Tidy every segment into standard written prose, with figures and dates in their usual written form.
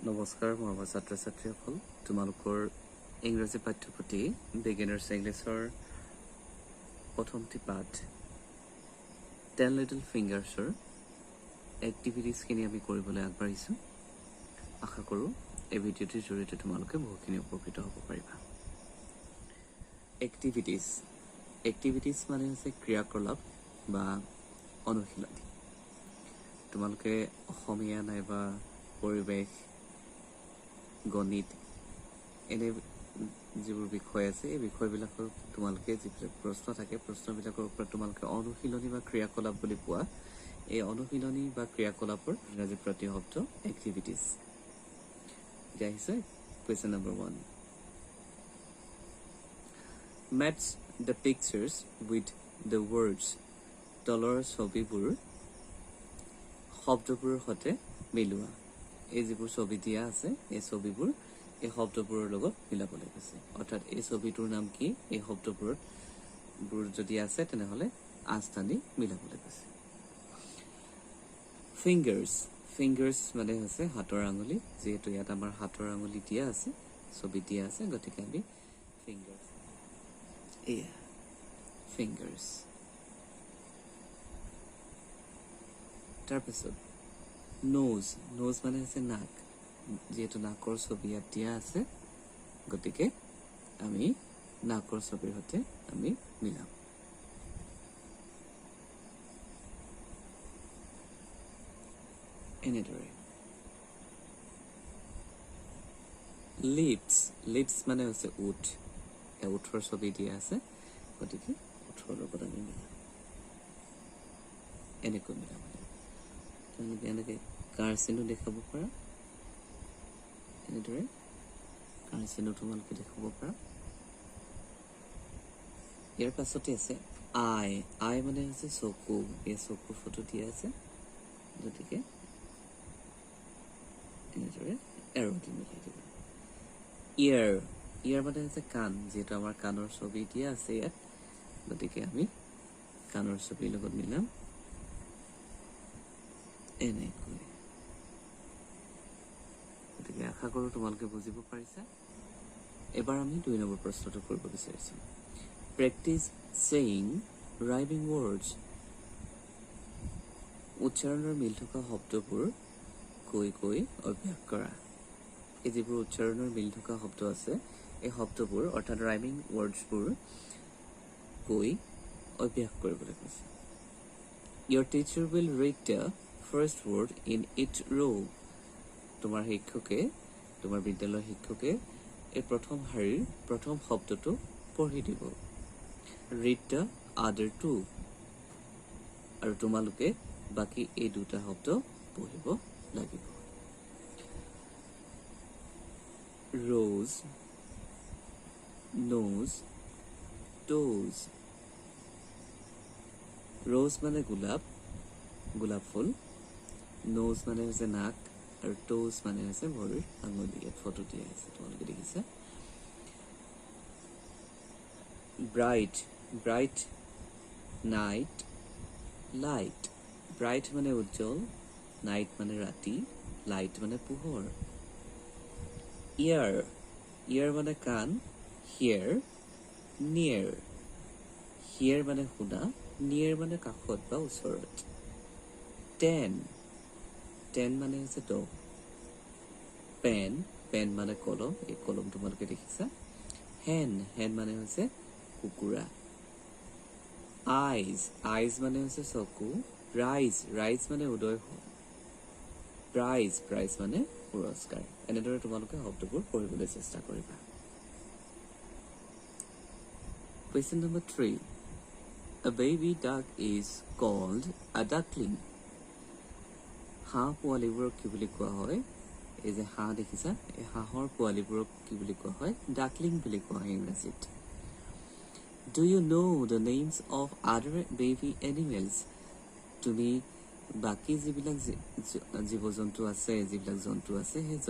নমস্কাৰ মৰমৰ ছাত্ৰ ছাত্ৰীসকল, তোমালোকৰ ইংৰাজী পাঠ্যপুথি বিগিনাৰ্ছ ইংলিছৰ প্ৰথমটি পাঠ টেন লিটল ফিংগাৰ্ছৰ এক্টিভিটিছখিনি আমি কৰিবলৈ আগবাঢ়িছোঁ। আশা কৰোঁ এই ভিডিঅ'টিৰ জৰিয়তে তোমালোকে বহুখিনি উপকৃত হ'ব পাৰিবা। এক্টিভিটিছ, এক্টিভিটিছ মানে হৈছে ক্ৰিয়াকলাপ বা অনুশীলনী। তোমালোকে অসমীয়া নাইবা পৰিৱেশ, গণিত এনে যিবোৰ বিষয় আছে, এই বিষয়বিলাকৰ তোমালোকে যিবিলাক প্ৰশ্ন থাকে, প্ৰশ্নবিলাকৰ ওপৰত তোমালোকে অনুশীলনী বা ক্ৰিয়াকলাপ বুলি পোৱা। এই অনুশীলনী বা ক্ৰিয়াকলাপৰ ইংৰাজী প্ৰতিশব্দ এক্টিভিটিছ। এতিয়া আহিছে question number 1। Match the pictures with the words. তলৰ ছবিবোৰ শব্দবোৰৰ সৈতে মিলোৱা। এই যিবোৰ ছবি দিয়া আছে, এই ছবিবোৰ এই শব্দবোৰৰ লগত মিলাবলৈ কৈছে। অৰ্থাৎ এই ছবিটোৰ নাম কি, এই শব্দবোৰত বোৰ যদি আছে তেনেহ'লে আঁচ টানি মিলাবলৈ কৈছে। ফিংগাৰ্ছ, ফিংগাৰ্ছ মানে হৈছে হাতৰ আঙুলি। যিহেতু ইয়াত আমাৰ হাতৰ আঙুলি দিয়া আছে, ছবি দিয়া আছে, গতিকে আমি ফিংগাৰ্ছ, এয়া ফিংগাৰ্ছ। তাৰপিছত ন'জ, ন'জ মানে হৈছে নাক। যিহেতু নাকৰ ছবি ইয়াত দিয়া আছে, গতিকে আমি নাকৰ ছবিৰ সৈতে আমি মিলাম। এনেদৰে। লিপছ, লিপছ মানে হৈছে ওঁঠ। এই ওঁঠৰ ছবি দিয়া আছে, গতিকে ওঁঠৰ লগত আমি মিলাম। এনেকৈ মিলাব লাগিব। তোমালোকে এনেকৈ কাৰ চিহ্ন দেখুৱাব পাৰা, এনেদৰে কাৰ চিহ্ন তোমালোকে দেখুৱাব পাৰা। ইয়াৰ পাছতে আছে আই। আই মানে হৈছে চকু। এই চকুৰ ফটো দিয়া আছে, গতিকে এনেদৰে এৰ' দি মিলাই দিবা। ইয়াৰ, ইয়াৰ মানে হৈছে কাণ। যিহেতু আমাৰ কাণৰ ছবি দিয়া আছে ইয়াত, গতিকে আমি কাণৰ ছবিৰ লগত মিলাম এনেকৈ। গতিকে আশা কৰোঁ তোমালোকে বুজিব পাৰিছা। এবাৰ আমি 2 নম্বৰ প্ৰশ্নটো কৰিব বিচাৰিছোঁ। Practice saying rhyming words. উচ্চাৰণৰ মিল থকা শব্দবোৰ কৈ কৈ অভ্যাস কৰা। এই যিবোৰ উচ্চাৰণৰ মিল থকা শব্দ আছে, এই শব্দবোৰ অৰ্থাৎ ৰাইমিং ৱৰ্ডছবোৰ কৈ অভ্যাস কৰিবলৈ কৈছে। Your teacher will read the first word in each row. তোমাৰ শিক্ষকে, তোমাৰ বিদ্যালয়ৰ শিক্ষকে এই প্ৰথম শাৰীৰ প্ৰথম শব্দটো পঢ়ি দিব। Read the other two. আৰু তোমালোকে বাকী এই দুটা শব্দ পঢ়িব লাগিব। Rose, nose, toes. Rose মানে গোলাপ, গোলাপ ফুল। Nose মানে হৈছে নাক আৰু toes মানে হৈছে ভৰিৰ আঙুলি। ইয়াত ফটো দিয়া আছে, তোমালোকে দেখিছা। Bright, bright, night, light. Bright মানে উজ্জ্বল, নাইট মানে ৰাতি, লাইট মানে পোহৰ। ইয়াৰ, ইয়াৰ মানে কাণ, হিয়াৰ, নিয়েৰ। হিয়াৰ মানে শুনা, নিয়েৰ মানে কাষত বা ওচৰত। টেন, টেন মানে হৈছে 10। পেন, পেন মানে কলম, এই কলম তোমালোকে দেখিছা। হেন, হেন মানে হৈছে কুকুৰা। আইজ, আইজ মানে হৈছে চকু। ৰাইজ, ৰাইজ মানে উদয় হোৱা। প্ৰাইজ, প্ৰাইজ মানে পুৰস্কাৰ। এনেদৰে তোমালোকে শব্দবোৰ পঢ়িবলৈ চেষ্টা কৰিবা। Question number 3. A baby duck is called a duckling. হাঁহ পোৱালিবোৰক কি বুলি কোৱা হয়? এই যে হাঁহ দেখিছা, এই হাঁহৰ পোৱালিবোৰক কি বুলি কোৱা হয়? ডাকলিং বুলি কোৱা হয় ইংৰাজীত। Do you know the names of other baby animals? তুমি বাকী যিবিলাক জীৱ-জন্তু আছে, যিবিলাক জন্তু আছে, সেই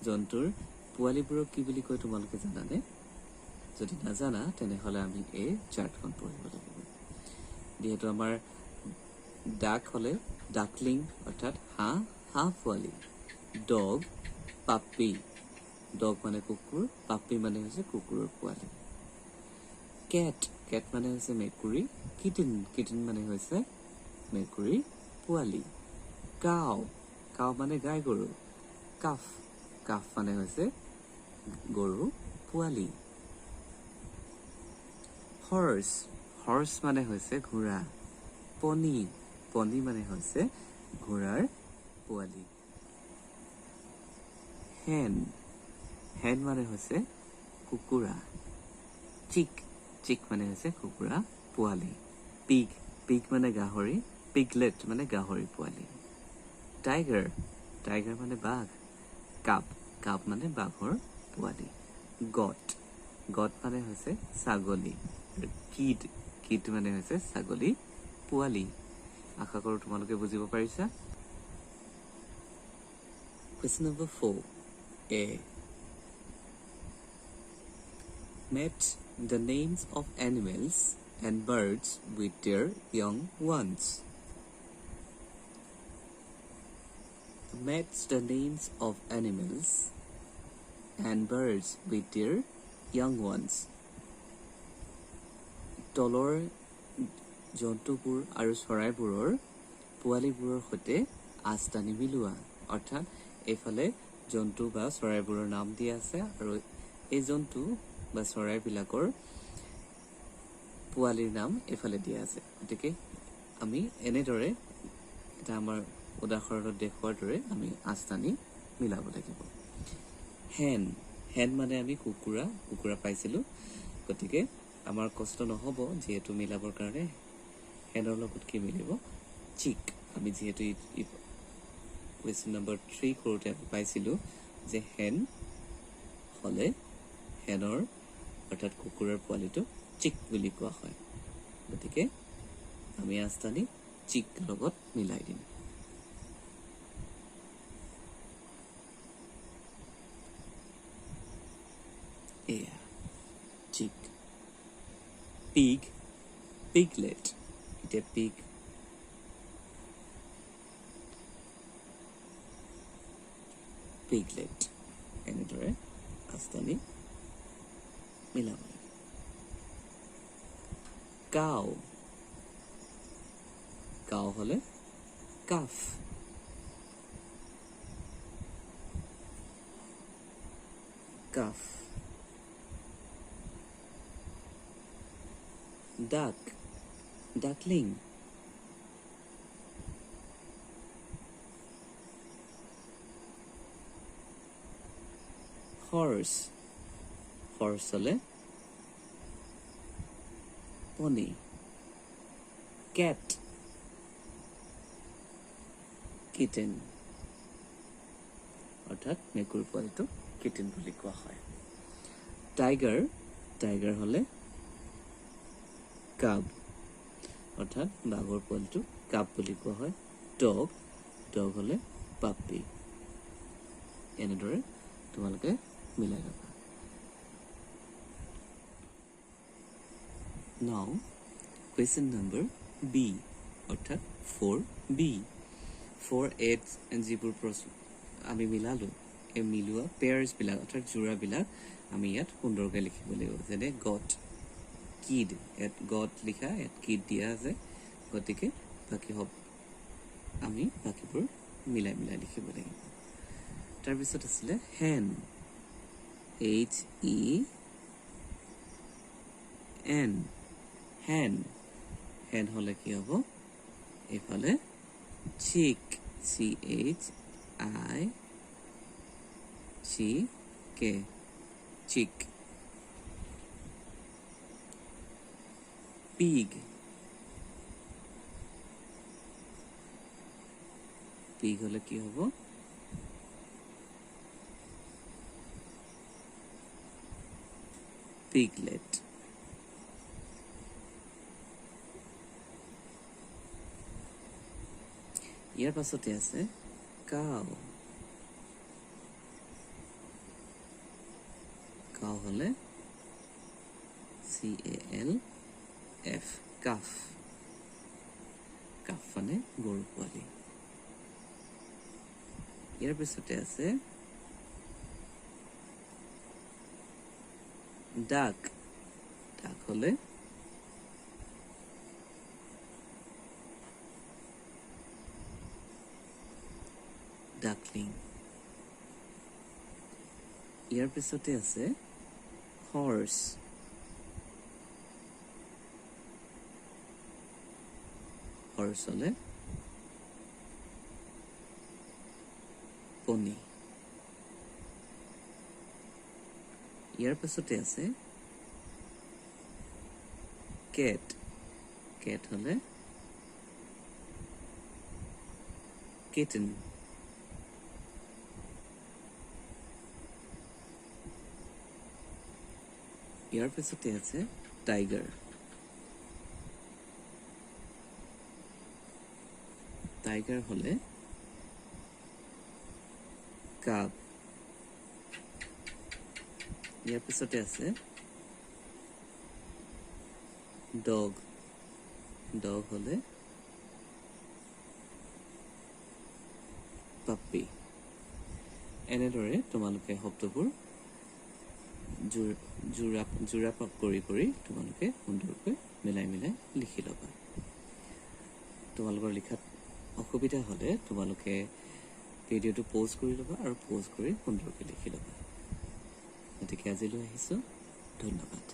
জন্তুৰ পোৱালিবোৰক কি বুলি কয় তোমালোকে জানানে? যদি নাজানা তেনেহ'লে আমি এই চাৰ্টখন পঢ়িব লাগিব। যিহেতু আমাৰ ডাক হ'লে ডাকলিং অৰ্থাৎ হাঁহ, হাঁহ পোৱালি। ডগ, পাপি। ডগ মানে কুকুৰ, পাপি মানে হৈছে কুকুৰৰ পোৱালি। কেট, কেট মানে হৈছে মেকুৰী। কিটেন, কিটেন মানে হৈছে মেকুৰী পোৱালি। কাও, কাও মানে গাই গৰু। কাফ, কাফ মানে হৈছে গৰু পোৱালি। হৰ্চ, হৰ্চ মানে হৈছে ঘোঁৰা। পনি, পনি মানে হৈছে ঘোঁৰাৰ পোৱালি। হেন, হেন মানে হৈছে কুকুৰা। চিক, চিক মানে হৈছে কুকুৰা পোৱালি। পিগ, পিগ মানে গাহৰি। পিগলেট মানে গাহৰি পোৱালি। টাইগাৰ, টাইগাৰ মানে বাঘ। কাপ, কাপ মানে বাঘৰ পোৱালি। গট, গট মানে হৈছে ছাগলী। কিড, কিড মানে হৈছে ছাগলী পোৱালি। আশা কৰোঁ তোমালোকে বুজিব পাৰিছা। Question number 4 A. Match the names of animals and birds with their young ones. Match the names of animals and birds with their young ones. তলৰ জন্তুবোৰ আৰু চৰাইবোৰৰ পোৱালিবোৰৰ সৈতে আঁচটানি মিলোৱা। অৰ্থাৎ এইফালে জন্তু বা চৰাইবোৰৰ নাম দিয়া আছে আৰু এই জন্তু বা চৰাইবিলাকৰ পোৱালিৰ নাম এইফালে দিয়া আছে। গতিকে আমি এনেদৰে এটা আমাৰ উদাহৰণত দেখুওৱাৰ দৰে আমি আঁচটানি মিলাব লাগিব। হেন, হেন মানে আমি কুকুৰা, কুকুৰা পাইছিলোঁ। গতিকে আমাৰ কষ্ট নহ'ব যিহেতু মিলাবৰ কাৰণে। হেনৰ লগত কি মিলিব? চিক। আমি যিহেতু কুৱেশ্যন নম্বৰ 3 কৰোঁতে আমি পাইছিলোঁ যে হেন হ'লে হেনৰ অৰ্থাৎ কুকুৰাৰ পোৱালিটো চিক বুলি কোৱা হয়। গতিকে আমি আঁচটানি চিক লগত মিলাই দিম। এয়া চিক। Pig, piglet. এতিয়া পিগ, পিগলেট এনেদৰে আঁচটানি মিলাব লাগে। কাও, কাও হ'লে কাফ। কাফ। ডাক, ডাকলিং। হৰ্চ, হৰ্চ হ'লে পনি। কেট, কিটেন অৰ্থাৎ মেকুৰী পোৱালিটো কিটেন বুলি কোৱা হয়। টাইগাৰ, টাইগাৰ হ'লে কাব অৰ্থাৎ বাঘৰ পোৱালিটো কাব বুলি কোৱা হয়। ডগ, ডগ হ'লে পাপি। এনেদৰে তোমালোকে মিলাই ল'বা। নাও কুৱেশ্যন নম্বৰ বি অৰ্থাৎ 4b। 4 8 যিবোৰ প্ৰশ্ন আমি মিলালোঁ, এই মিলোৱা পেয়াৰ্ছবিলাক অৰ্থাৎ যোৰাবিলাক আমি ইয়াত সুন্দৰকৈ লিখিব লাগিব। যেনে গট, কিড, ইয়াত গট লিখা, ইয়াত কিড দিয়া আছে। গতিকে বাকী হব আমি বাকীবোৰ মিলাই মিলাই লিখিব লাগিব। তাৰপিছত আছিলে হেন, এইচ ই এন, হেন। হেন হ'লে কি হ'ব? এইফালে চিক, C H I C K, চিক। পিগ, পিগ হ'লে কি হ'ব? পিগলেট। ইয়াৰ পাছতে আছে কাও। কাও হ'লে চি এ এল এফ, কাফ। কাফ মানে গৰু পোৱালি। ইয়াৰ পিছতে আছে ডাক। ডাক হলে ডাকলিং। ইয়াৰ পিছতে আছে হৰ্চ। হৰ্চ হলে পনি। ইয়াৰ পিছতে আছে কেট। কেট হলে কিটেন। ইয়াৰ পিছতে আছে টাইগাৰ। টাইগাৰ হলে কাব। ইয়াৰ পিছতে আছে ডগ। ডগ হলে পাপ্পি। এনেদৰে তোমালোকে শব্দবোৰ যোৰা কৰি কৰি তোমালোকে সুন্দৰকৈ মিলাই মিলাই লিখি ল'বা। তোমালোকৰ লিখাত অসুবিধা হ'লে তোমালোকে ভিডিঅ'টো প'জ কৰি ল'বা আৰু প'জ কৰি সুন্দৰকৈ লিখি ল'বা। গতিকে আজিলৈ আহিছোঁ, ধন্যবাদ।